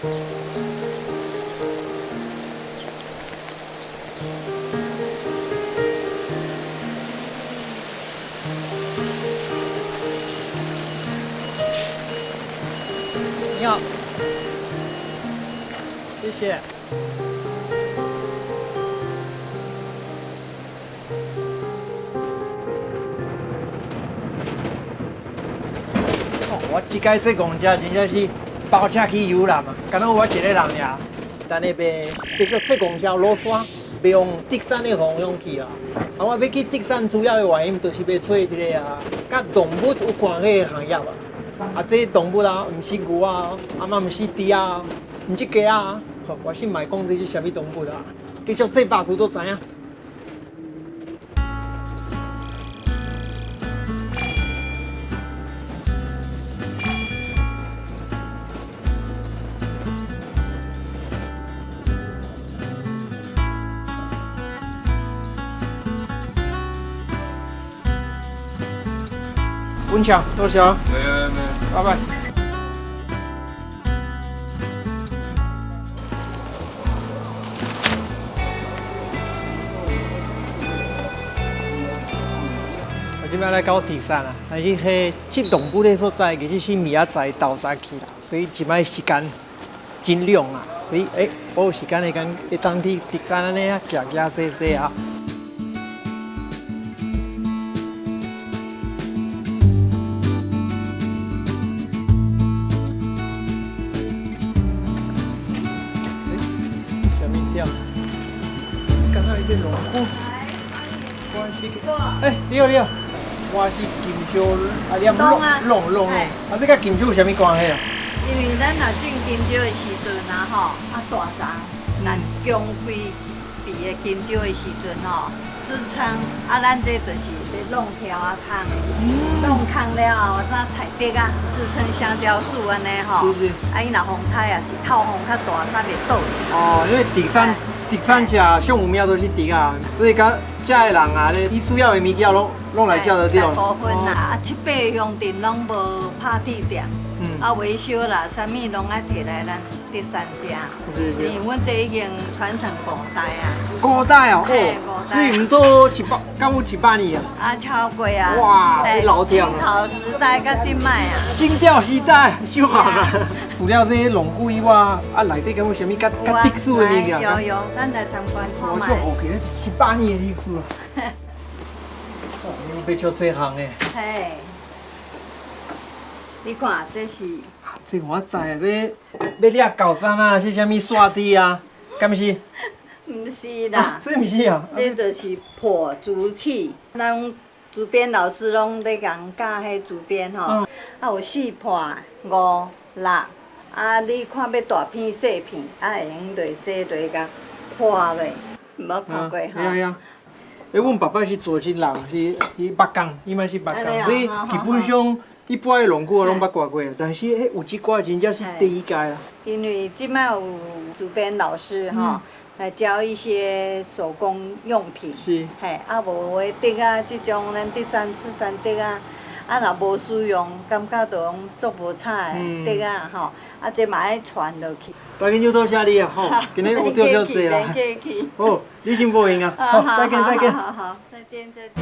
你好，謝謝。我這擺坐公車真正是包車去遊覽啊，敢若我一个人爾。等下欲繼續坐公車落山，欲往竹山的方向去啊。啊，我欲去竹山主要的原因就是欲揣一个啊，佮動物有關係的行業啊。啊，這動物啊，毋是牛啊，啊嘛毋是豬啊，毋是雞啊。我先莫講這是啥物動物啊，繼續坐巴士都知影。文強，多謝啊！沒沒沒，拜拜。我這擺來到竹山啊，但是彼這動物的所在其實是明仔載透早去啦，所以這擺時間真冗啊，所以我有時間會當會當去竹山按呢啊行行踅踅啊。啥物店？敢若伊咧弄久？我是欸，你好你好，我是金蕉啊，念弄弄弄啊，這佮金蕉有啥物關係啊？因為咱若種金蕉的時陣啊，吼，啊大欉咱強規肥的金蕉的時陣吼，支撐啊，咱這就是咧弄條仔空，弄空了後，咱採竹仔支撐香蕉樹按呢吼。啊，伊若風颱也是透風較大，才袂倒。哦，因為竹山竹山遮上有名都是竹仔，所以講遮的人啊，咧伊需要的物件攏攏來遮就對。大部分啦，啊七八个鄉鎮攏無拍鐵店，啊維修啦，啥物攏愛提來咱竹山遮。因為阮這已經傳承五代啊。五代哦，哦，所以毋都一百，敢有100年啊？啊，超過啊！哇，老店。清朝時代到這擺啊。清朝時代，小好啦。除了這農具以外，啊內底敢有啥物較較特殊的物件？有有，咱來參觀看覓。我足好奇，100年的歷史啊！哦，你欲做這項的？嘿，你看這是。這我知啊，這欲掠猴山啊，是啥物刷豬啊？敢是？毋是啦，這毋是啊，這就是破竹器。咱竹編老師攏咧共教彼竹編吼，啊有四破、五、六，啊你看欲大片細片，啊會用落這落共破落，毋捌看過吼？對啊。欸，阮爸爸是做這人，是是木工，伊嘛是木工，所以基本上一般的農具我攏捌掛過，但是欸有這寡真正是第一屆啦。因為這擺有竹編老師吼。來教一些手工用品，嘿，啊無的竹仔，這種咱竹山出產竹仔，啊若無使用，感覺就講足無彩的竹仔吼，啊這嘛愛傳落去。大家多謝你啊，吼，今日學著足濟啦。好，你先無閒啊，好，再見再見。好好，再見再見。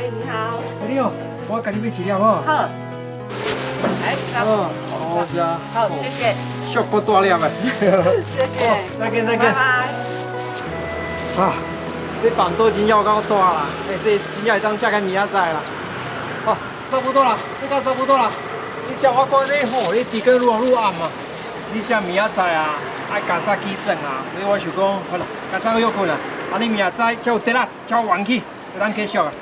你好，你好，我共你買一粒好。好。來，好，好，是啊。好，謝謝。俗閣大粒的。謝謝。再見再見。拜拜。啊，這辦桌真正有夠大啦！欸，這真正會當食到明仔載啦。哦，差不多啦，這個差不多啦。你食我看你吼，你時間愈來愈暗啊。你食明仔載啊，愛較早起床啊。所以我想講，好啦，較早去歇睏啦。啊，你明仔載才有體力，才有元氣，咱繼續啊。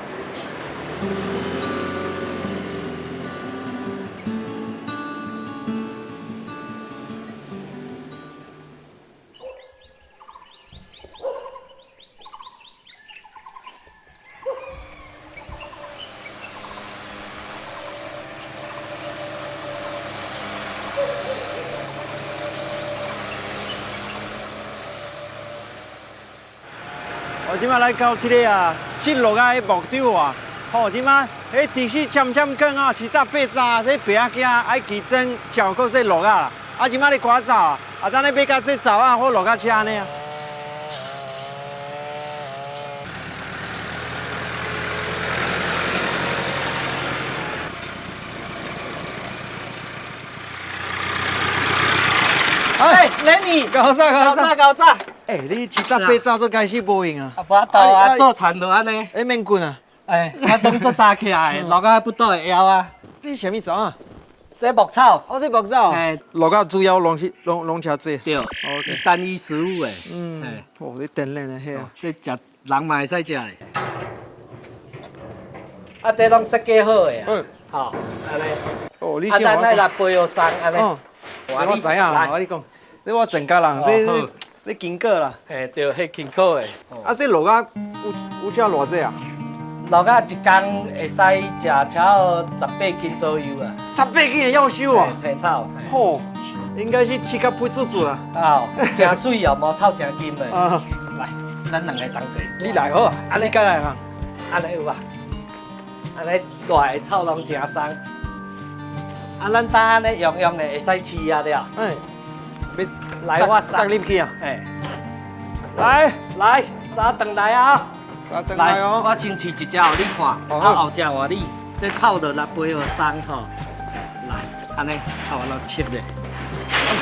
這擺來到這个啊，切鹿仔的牧場啊，吼，這擺彼天時渐渐光啊，七早八早，這爸仔囝愛起床照顧這鹿仔啦。啊，這擺咧趕走啊，啊，等咧欲共這查某仔好落較車呢。哎，雷米，高早高早高早。欸，你七早八早就开始无闲啊？啊，无法度啊，做田就按呢。欸，免困啊。欸，我拢足早起来，鹿仔腹肚会枵啊。这是啥物草啊？这牧草。哦，这牧草。欸，鹿仔主要拢是拢拢食这。对。 OK。单一食物的。嗯。哦，这天然的彼啊。这食人嘛会使食的。啊，这拢设计好的啊。嗯。好，按呢。哦，你啊，咱爱来肥予松，按呢。我知影啦，我你讲，这我全家人，这这经过啦。嘿，对，彼辛苦的。啊，这鹿仔有有食偌济啊？鹿仔一工会使食超过18斤左右啊。 18斤会夭寿啊？青草。吼，应该是饲甲肥滋滋啊。哦，真媠哦，毛草真金的。啊。来，咱两个同齐。你来好啊，按呢过来哈。按呢有无？按呢大的草拢真松。啊，咱搭按呢用用的会使饲啊了。嗯。来，我送入去啊。嘿。来来，早转来啊！早转来哦。我先饲一只予你看，啊后只换你。这草就来肥予松吼。来，按呢，啊我来切咧，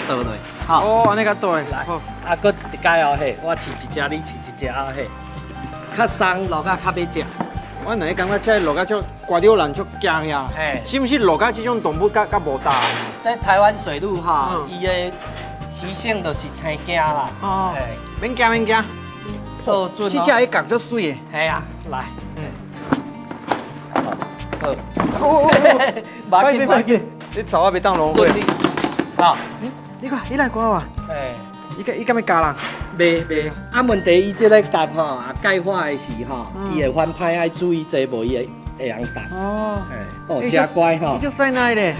倒落。好。哦，按呢较大。来，啊，阁一摆哦嘿，我饲一只，你饲一只啊嘿。较松鹿仔较欲食。我哪会感觉这鹿仔足割着人足惊呀？嘿，是毋是鹿仔这种动物较较无胆？这台湾水鹿吼，伊的习性就是生惊啦。哦，免惊免惊。好准哦。这只彼角足媠的。嘿啊，来。嗯。好。哦哦哦。别紧别紧，你草仔袂当浪费。好。你看，伊来看我。哎。伊敢欲咬人？袂袂。啊，问题伊这个夹吼，啊钙化的时吼，伊会翻歹，爱注意这无伊会会晓夹。哦。哦，真乖吼。你足细腻咧。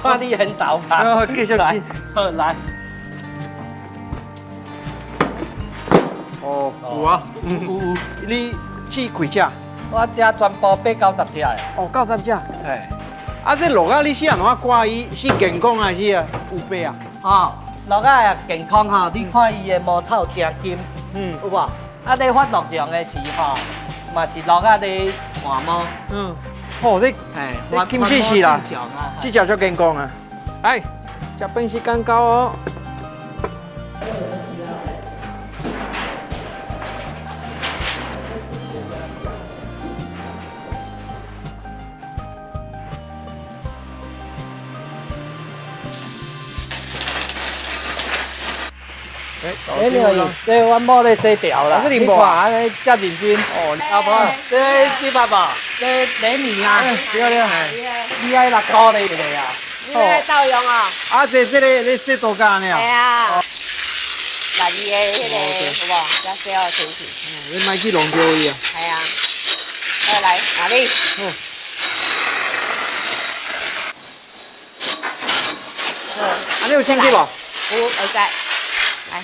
看你很投拍。哦，继续来。好来。哦，有啊，有有。你饲几只？我这全部八九十只的。哦，九十只。嘿。啊，这鹿仔你是按怎挂伊？是健康还是啊有病啊？哦，鹿仔健康吼，你看伊的毛草真金，有无？啊，咧发鹿茸的时吼，嘛是鹿仔咧换毛。嗯。哦，你，你金试试啦。这只足健康啊。来，食饭时间到哦。哎，这阮某咧洗条啦，你看按呢遮认真。哦，阿婆，这几百无？这米米啊，对对，你爱六箍咧一个啊？你来倒用啊？啊，这这个咧洗豆干呢？系啊，来伊的彼个有无？才洗好清气。你莫去弄著伊啊。系啊，好来，阿你。好。啊，你有清气无？有，会使。来。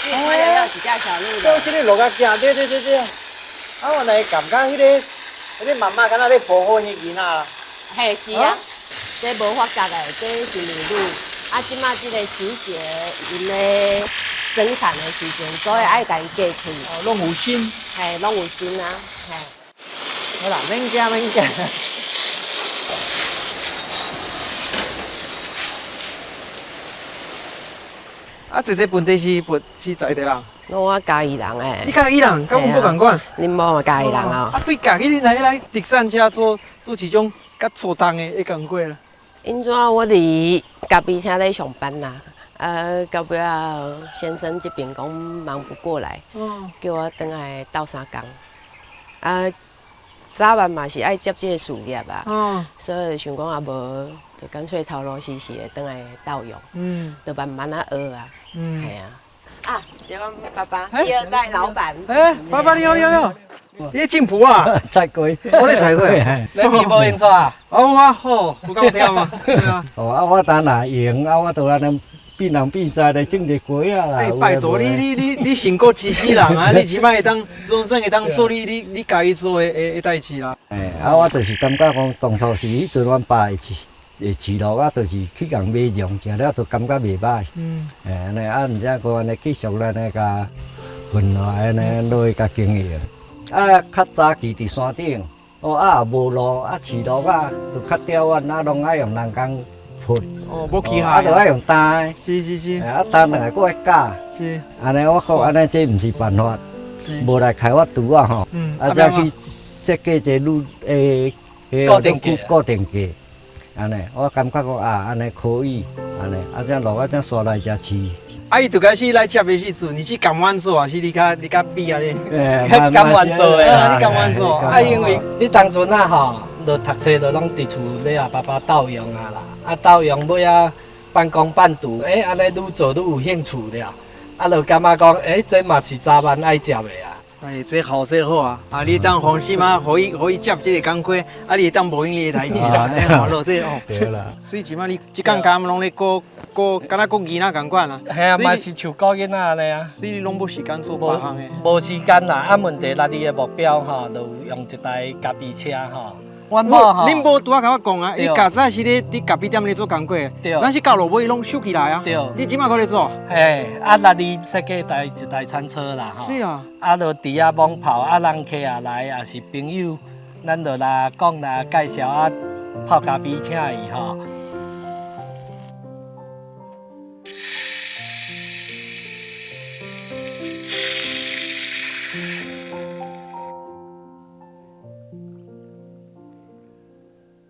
我要几架小鹿的。这个鹿仔行，对对对对。啊，原来感觉彼个妈妈敢若咧保护彼囡仔啦。嘿，是啊，这无发觉的，这是母鹿。啊，这马这个时节，𪜶咧生产的时阵，所以爱共伊过去。哦，拢有心。嘿，拢有心啊，嘿。好啦，免惊免惊。啊，这这本地是本是在地人。我嘉义人诶。你嘉义人，佮阮无仝款。恁某嘛嘉义人哦。啊，对家己你来来竹山车做做这种较粗重的的工课啦。因怎我伫咖啡车咧上班啦，到尾仔先生这边讲忙不过来，叫我转来斗相共。啊，早晚嘛是爱接这个事业啊，所以想讲也无，就干脆头路时时的转来斗用，就慢慢仔学啊，系啊。啊，这阮爸爸，第二代老板。哎，爸爸你好，你好，你好，你进步啊？菜鸡，我咧菜鸡。你面无用煞？啊有啊，好，有够忝啊。对啊。哦，啊，我等若闲，啊，我就按呢變人變勢來種一個瓜仔啦。欸，拜託你你你你成功支持人啊！你這擺會當總算會當做你你你家己做的的的代誌啦。欸，啊，我就是感覺講，當初是彼陣阮爸會飼會飼鹿啊，就是去共買羊，食了就感覺袂歹。嗯。欸，按呢啊，毋知閣按呢繼續咱呢共混落來，按呢落去共經營。啊，較早期佇山頂，哦啊也無路，啊飼鹿仔就較刁遠，啊攏愛用人工扶。哦，無機械。啊，就愛用擔的。是是是。啊，擔轉來閣愛絞。是。按呢，我講按呢，這毋是辦法。無來開發櫥仔吼。啊，才去設計一個路欸，固定價。固定價。按呢，我感覺講啊，按呢可以，按呢，啊，才落啊，才煞來遮飼。啊！伊就開始來接的時陣，你是甘願做，還是你較你較比啊？你甘願做的，你甘願做。啊，因為你當陣啊吼，就讀冊就攏佇厝咧啊，爸爸鬥用啊啦，啊鬥用尾啊半工半讀，欸，按呢愈做愈有興趣了，啊，就感覺講，欸，這嘛是早晚愛接的啊。哎，這好這好啊！啊，你當放心啊，予伊予伊接這個工課，啊，你會當無閒你的代誌啦。好咯，這哦。對啦。所以這擺你這工工攏咧顧顧，敢若顧囡仔仝款啊。嘿啊，嘛是像顧囡仔按呢啊。所以你攏無時間做別項的。無時間啦，啊，問題咱你的目標吼，就用一台咖啡車吼。阮某吼，恁某拄仔共我講啊，伊較早是咧佇咖啡店咧做工課，咱是到落尾攏收起來啊。對，你這擺閣咧做？嘿，啊，咱你設計台一台餐車啦，吼。是啊。啊，就佇遐摸泡，啊，人客也來，也是朋友，咱就來講來介紹啊，泡咖啡請伊吼。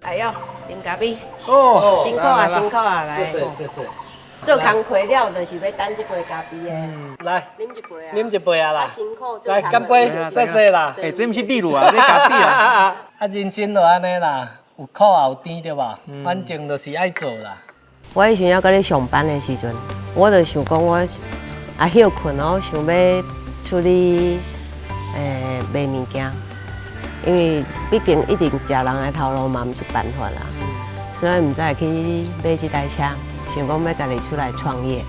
哎呦，啉咖啡。哦，辛苦啊，辛苦啊，來。謝謝謝謝。做工課了，就是欲等這杯咖啡的。來，啉一杯啊。啉一杯啊啦。辛苦。來，乾杯，謝謝啦。欸，這毋是秘魯啊，這咖啡啊。啊，人生就按呢啦，有苦也有甜，對無？反正就是愛做啦。我彼時陣猶閣咧上班的時陣，我就想講我啊歇睏，我想欲出去賣物件。因為畢竟一直食人的頭路嘛，毋是辦法啦，所以毋知會去買這台車，想講欲家己出來創業。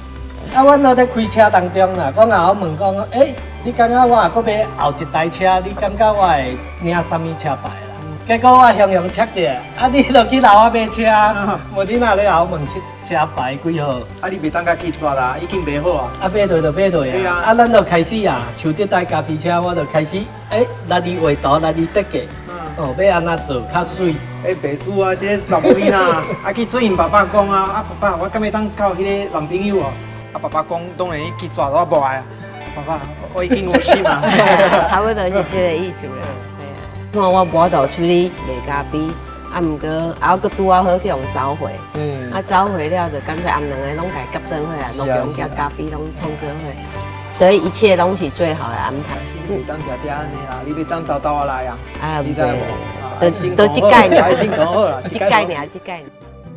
啊，阮都咧開車當中啦，講啊，我問講，欸，你感覺我若閣買後一台車，你感覺我會領啥物車牌啦？結果我雄雄切者，啊，你就去樓下買車，無你若咧後問車車牌幾號？啊，你袂當共拒絕啦，已經買好啊。啊，買落就買落啊。啊，咱就開始啊，像這台咖啡車，我就開始，欸，來你畫圖，來你設計，哦，欲按怎做較媠？欸，袂輸啊，這個查某囡仔，啊去做𪜶爸爸講啊，啊爸爸，我敢會當交彼個男朋友哦？啊爸爸講，當然伊拒絕我無愛啊。爸爸，我已經有心啊。差不多是這個意思啦。看我無法度出去賣咖啡，啊，毋過啊，我閣拄仔好去予召回，啊，召回了就乾脆按兩个攏共佮做伙啊，農場佮咖啡攏創做伙，所以一切攏是最好的安排。你袂當定定按呢啦，你欲當沓沓仔來啊？啊，袂，都都這蓋爾，這蓋爾，這蓋爾，這蓋爾。